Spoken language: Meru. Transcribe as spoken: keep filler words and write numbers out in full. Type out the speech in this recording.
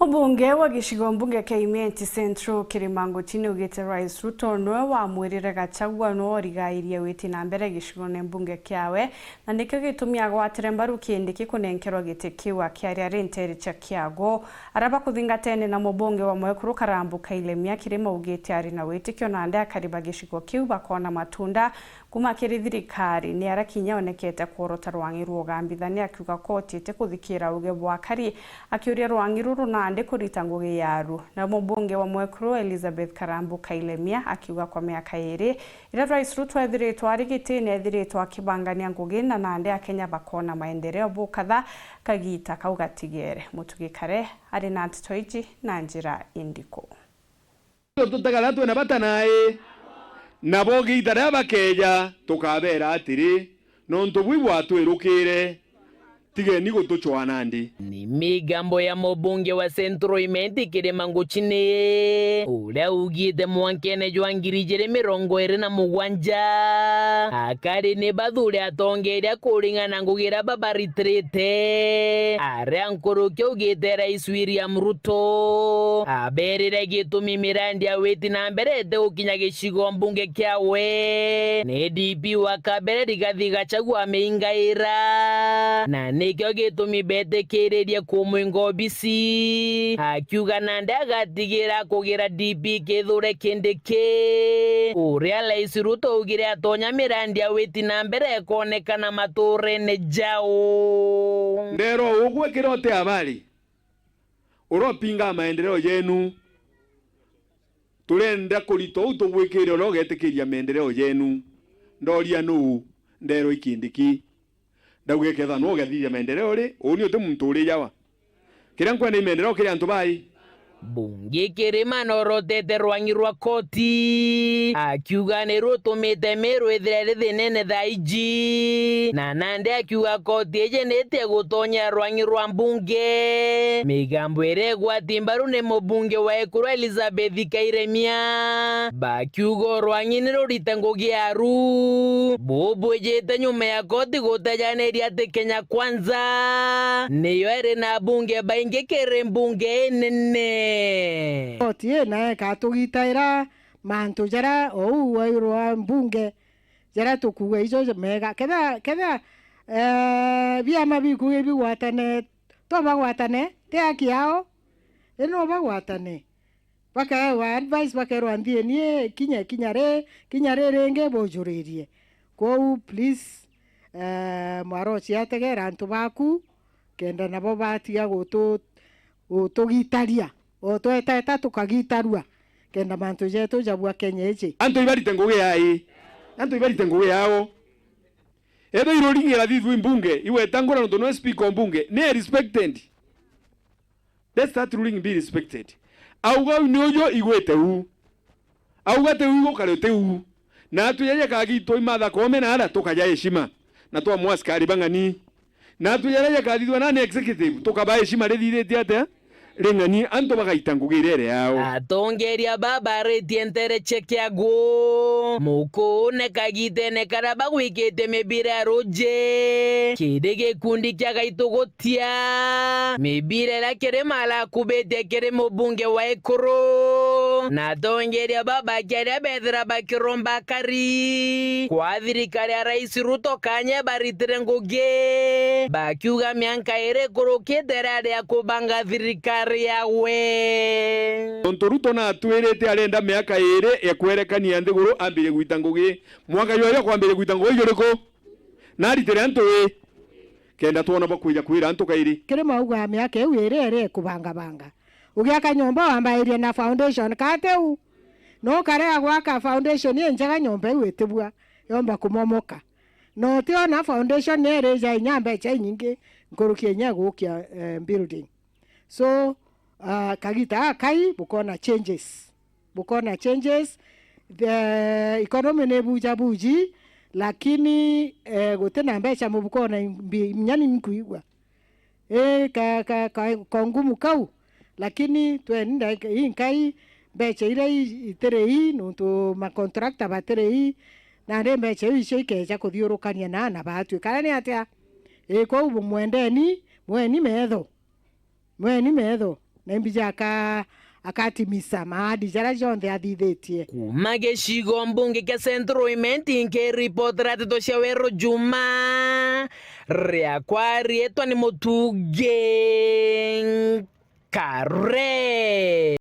Mubunge wa gicigo mbunge kia Imenti Central, Kirima Nguchi, niaugite Rais Ruto niwe wamwirire Gachagua niwe urigairie witi na mbere gicigone mbunge kiawe, na nikio gitumi agwatire mbaru Kindiki kunenkerwa giti kiu akiaria ari nteere cia kiago. Aria bakuthingatene na mubunge wa Mwekuru Karambu Kailemia, Kirima augite ari na witikio nandi akari ba gicigo kiu bakona matunda kuma kiri thirikari. Ni aria kinya onekete kworota rwang'i rwa ugambithania, akiuga koti itikuthikira uge bwa akari, akiuria rwang'i ruru nandi kurita ngugi yaru. Na mubunge wa Mwekuru Elizabeth Karambu Kailemia akiuga kwa miaka iiri iria Rais Ruto ethiritwe ari gitine, ethiritwe akibangania ngugi na nandi Akenya bakona maendeleo bukatha kagita kau gatigere. Mutugi Kare ari na nteto iji na njira indiku? Tutegara twina bata nae, nabo giita riria bakeeja, tukabeera atiri, nontu bui bwatwirukire, tigeni gutucwaa nandi. Ni migambo ya mubunge wa Central Imenti Kirima Nguchini, uria ugite mwankene jwa ngiri ijiri mirongo iri na mugwanja, akari ni bathure atongeria kuringana na ngugi iria babaritirite, aria nkuruki ugite Rais William Ruto aberire gitumi mirandi ya witi na mbere ite gukinya gicigo mbunge kiawe ni D P wa kabere Rigathi Gachagua amingaira, na nikio gitumi betikiririe kumwinga obisi, akiuga nandi agatigira kugira D P Kithure Kindiki, uria Rais Ruto augire atonya mirandi ya witi na mbere ikonekana maturene jau. Ndero ugwe kira uti abari, uropinga maendeleo yenu. Turenda kurita uu tugwikire uria ugetikiria maendeleo yenu. Ndoria nuu? Nderwa i Kindiki. Ndauga, ikethirwa nuu ugathithia maendeleo ri, uuni uti muntu uri jawa. Kiria nkwenda i maendeleo kiri antu bai. Mbunge Kirima norotete rwang'i rwa koti, akiuga ni rutumite Meru ithire iri thinene thaa iji, na nandi akiuga koti iji ni itie gutonya rwang'i rwa mbunge. Migambo iria igwati mbaru ni mubunge wa Ekuru Elizabeth Kairemia, bakiuga urwang'i ni rurite ngugi aru, bubwijite nyuma ya koti gutejaniria ati Kenya Kwanza niyo iri na abunge baingi kiri mbunge inene. Koti ii nayo ikatugitaira mantu jaria ou wairwa mbunge, jaria tukuuga ijo mega. Kethira, kethira, eh, biama bikuuga bigwatane, to bagwatane, ti haki yao, indi no bagwatane. Bakaewa advice, bakerwa, "Nthieni ii, kinya, kinya ri, kinya ri ringi bujuririe." Kwou, please, eh, mwarochi ategera antu baku, kenda nabo batiga gutu-, gutugitaria, o tweteta tukagitarua, kenda mantu jetu jabua Kenya iji. Antu ibarite ngugi yai, antu ibarite ngugi yao. Ethirwa iruringira thithwi mbunge, igweta ngura nontu niwe speaker o mbunge, ni respected. Let that ruling be respected. Auga uu ni uju igwite uu. Auga ti uu igukare ti uu. Naatwi jaria kagitwa i Martha Koome na ara tukaja heshima. Na twamwa askari bang'ani. Naatwi jaria jakathithwa nani executive, tukaba heshima rithithitie atia? Ring'ani, antu bagaita ngugi iria iri yao. Atongeria baba baritie ntere cia kiagu. Mukuune kagitene karia bagwikitie mibira ya ruji. Kiri gikundi kia Gaitugutia. Mibira iria Kirima arakubitie kiri mubunge wa Ekuru. Na atongeria baba bakiaria bethira bakiromba akari. Kwa thirikari ya Rais Ruto kanya baritire ngugi. Bakiuga mianka iri ikurukite irari ya kubanga thirikari yawe. Tontu Ruto natwirite arenda miaka iri ya kwerekania nthiguru ambirie gwita ngugi. Mwaka jwaja kwambiria gwita ngugi juriku? Naritire antu wi? Kenda twona bwa kwija kwira antu kairi. Kirima auga miaka iu iri iri ikubangabanga. Ugiaka nyomba wambairie na foundation, ka ti u? No ukarega gwaka foundation injega, nyomba iu itibua, yomba kumomoka. Na utiona foundation ni irija inya mbecha inyingi nkuruki inya igukia, eh, building. So, ah, kagita gakai bukona changes. Bukona changes. The economy ni buja buji, lakini, eh, guti na mbecha mubukona mbi-, inya ni nkuigua. Ii ka, ka, ka, ka ngumu kau, lakini tweni ndagika ii nkai mbecha iria i-, itiri ii, nontu ma contractor batiri ii, nandi mbecha iu icio ikeja kuthiurukania na ana baatwi. Kana ni atia? Ii, kwou bumwendeni, mweni metho. Mweni metho. na imbija aka-, akatimisa maadi jaria jonthe athithitie. Kuuma gicigo mbunge kia Central Imenti, nkiripotera nteto cia Weru Juma, riakwa riitwa ni Mutugi Nkare.